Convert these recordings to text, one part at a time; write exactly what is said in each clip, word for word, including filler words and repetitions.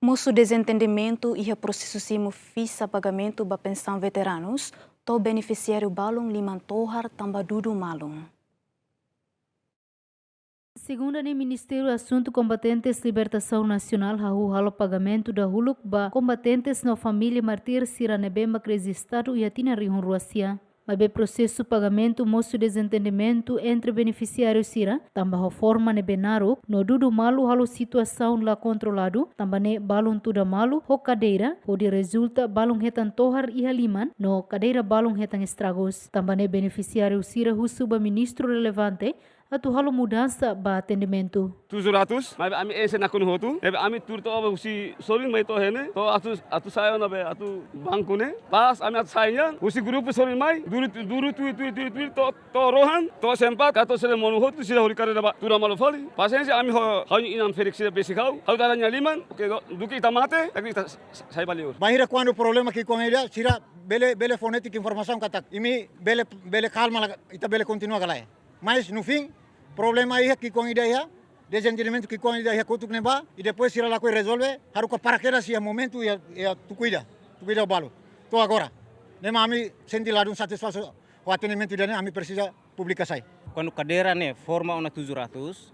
Mosu dezentendimentu iha prosesu simu fixa pagamentu ba pensaun veteranus, to'o benefisiáriu balun liman tohar tanba dudu malu. Segunda ne'e, Ministériu Asuntu Kombatentes Libertasaun Nasionál hahú halo pagamentu dahuluk ba kombatentes no família mártir sira ne'ebé mak rejistadu iha tinan rihun rua sia. Maibé prosesu pagamentu mosu dezentendimentu entre benefisiáriu sira, tanba ho forma ne'ebé naruk, no dudu malu halo situasaun la kontroladu, tanba ne'e balun tuda malu ho kadeira, hodi rezulta balun hetan tohar iha liman, no kadeira balun hetan estragus. Tanba ne'e benefisiáriu sira husu ba ministru relevante atu halo mudansa ba atendimentu. Tujuh ratus, maibé ami enxe nakonu hotu, ne'ebé ami tuur to'o husi sorin mai to'o iha ne'e, to'o atu, atu sai ona be, atu banku ne'e. Pas ami atu sai nian, husi grupu sorin mai, duru, duru, tuir, tuir, tuir, tuir, to'o, to'o rohan, to'o sempat, katu sira monu hotu, sira hodi kadeira ba, tuda malu fali. Pasiénsia ami ho, ha'u-nia inan ferik sira besik ha'u, ha'u dada nia liman, oke, do, duké ita mate, tapi ita sa-, sai ba liur. Bainhira kuandu problema ki'ikoan ida, sira bele, bele fó netik informasaun katak, imi bele, bele kalma la, ita bele kontinua ka lae. Mas, no fim, problema iha ki'ikoan ida iha, dezentendimentu ki'ikoan ida iha kotuk ne'ebá, i depois sira lakohi rezolve, haruka parakedas iha momentu iha, iha tuku ida, tuku ida balu. To'o agora. Ne'e mak ami sente ladún satisfás ho atendimentu ida-ne'e, ami presiza publika sai. Kuandu kadeira ne'e forma ona tujuh ratus,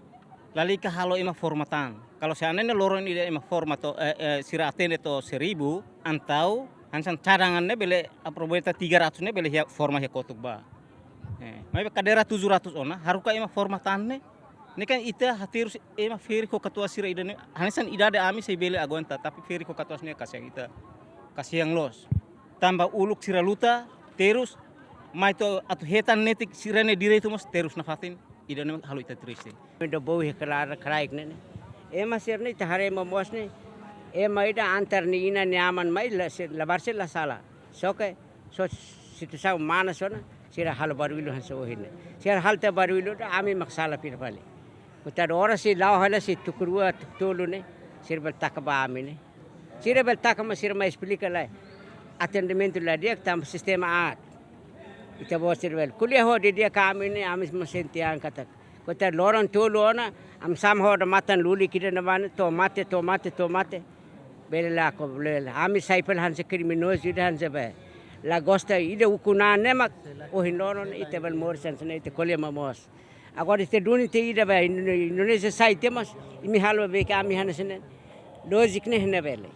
lalika halo ema forma tan. Kalau seandainya loron ida ema forma to'o, eh, eh, sira atende to'o seribu, entaun hanesan cadangan ne'e bele aproveita tiga ratus ne'e bele iha forma iha kotuk ba. Eh, maibé kadeira tujuh ratus ona, haruka ema forma tan ne'e. Ne'e kan ita hatudu ema ferik ho katuas sira ida-ne'e, hanesan idade ami sei bele aguenta, tapi ferik ho katuas ne'e kasihan ita, kasihan loos. Tanba uluk sira luta, terus, mai to'o atu hetan netik sira-nia direitu mós terus nafatin, ida-ne'e halo ita triste. Mendo bou he kelar kraik ne'e ne'e. Ema sira-ne'e ita haree momoos ne'e, ema ida antar nia inan nia aman mai la se-, labarik sei la sala. Só ke, só situasaun manas ona, sira halo barullu hanesan ohin ne'e. Sira halo tiha barullu ida ami mak sala fila fali. Kota ora sei la'o hela sei tuku rua, tuku tolu ne'e, sira bele taka ba ami ne'e. Sira bele taka mas sira mai esplika lai. Atendimentu la di'ak tanba sistema aat. Ita-boot sira bele ko'alia ho didi'ak ami ne'e, ami mós sente an katak. Kota loron tolu ona, ami sama ho odamatan lulik ida-ne'ebá ne'e, to'o mate, to'o mate, to'o mate. Bele la ko bele la. Ami sai fali hanesan kriminozu ida hanesan be. La gosta ida ukun-an ne'e mak, ohin loron ita bele moris hanesan ne'e ita ko'alia momoos. Agora ita duni tiha ida be, Indo-, Indonézia sai tiha mas, imi halo be ke ami hanesan ne'e. Lójika ne'e ne'e bele.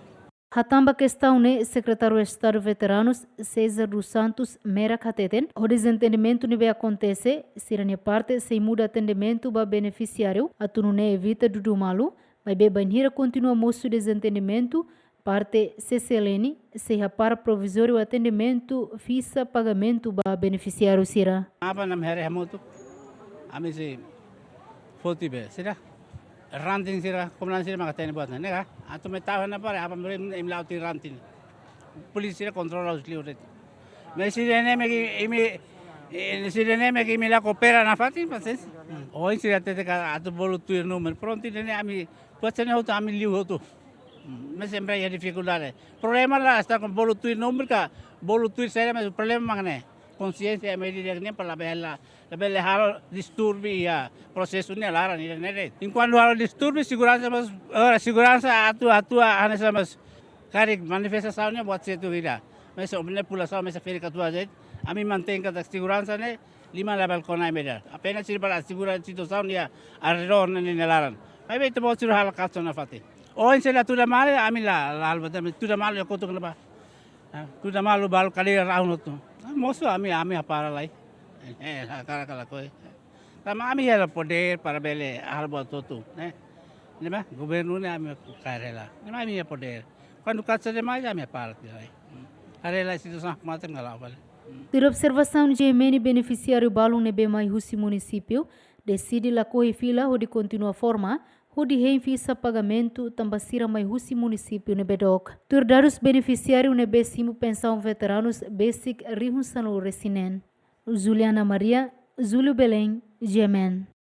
Hatán ba kestaun ne'e, Sekretáriu Estadu Veteranus, César dos Santos Merak hateten, ho dezentendimentu ne'ebé akontese, sira-nia parte sei muda atendimentu ba benefisiáriu, atu nune'e evita dudu malu, maibé bainhira kontinua mosu dezentendimentu, parte C C L N sei hapara provizóriu atendimentu fixa pagamentu ba benefisiáriu sira. Aban ami haree hamutuk, ami sei foti be, sira. Ranting sira, komandan sira maka tene buat ne'e ka. Atu mai tau iha ne'ebá, aban beri imi la'o tiha ranting. Polísia sira kontrola husi liur de'it. Mas sira-ne'e mak imi, eh, sira-ne'e mak imi la koopera nafatin, pasiénsia. Ohin sira hatete katak atu bolu tuir númeru. Prontu, ida-ne'e ami, buat sira-ne'e hotu ami liu hotu. Mas sempre iha difikuldade. Problema la, esta kon bolu tuir númeru ka, bolu tuir saida, mas problema mak ne'e. Konsiénsia ema ida-idak ne'e para labele, labele halo disturbi iha prosesu nia laran ida-ne'e de'it. Enkuantu halo disturbi seguransa mas, ora seguransa atu, atu hanesan mas karik manifestasaun ne'e buat sira atu ida. Mas o manipulasaun mas ferik atu aja. Ami mantein katak seguransa ne'e liman labele kona ema ida. Apenas sira para asegura situasaun iha arredór ne'e nia laran. Maibé ita-boot sira halo kaso nafatin. Ohin sira tuda malu, ami la, la halo buat, ami tuda malu iha kotuk ne'ebá. Ah, tuda malu balu kadeira rahun hotu. Ah, mosu ami, ami hapara lai. Eh, la kala kala koi. Tanba ami iha podér para bele halo buat hotu, eh. Ne'ebá, governu ne'e ami kaer hela. Ne'ebá ami iha podér. Kuandu kaso demais ami hapara tiha lai. Haree lai situasaun mate ngala fali. Tuir observasaun G M N, benefisiáriu balun ne'ebé mai husi munisípiu deside lakohi fila hodi kontinua forma, hodi hein fixa pagamentu tanba sira mai husi munisípiu ne'ebé dook. Tuir dadus benefisiáriu ne'ebé simu pensaun veteranus besik rihun sanulu-resin-neen. Juliana Maria, Júlio Belém, G M N.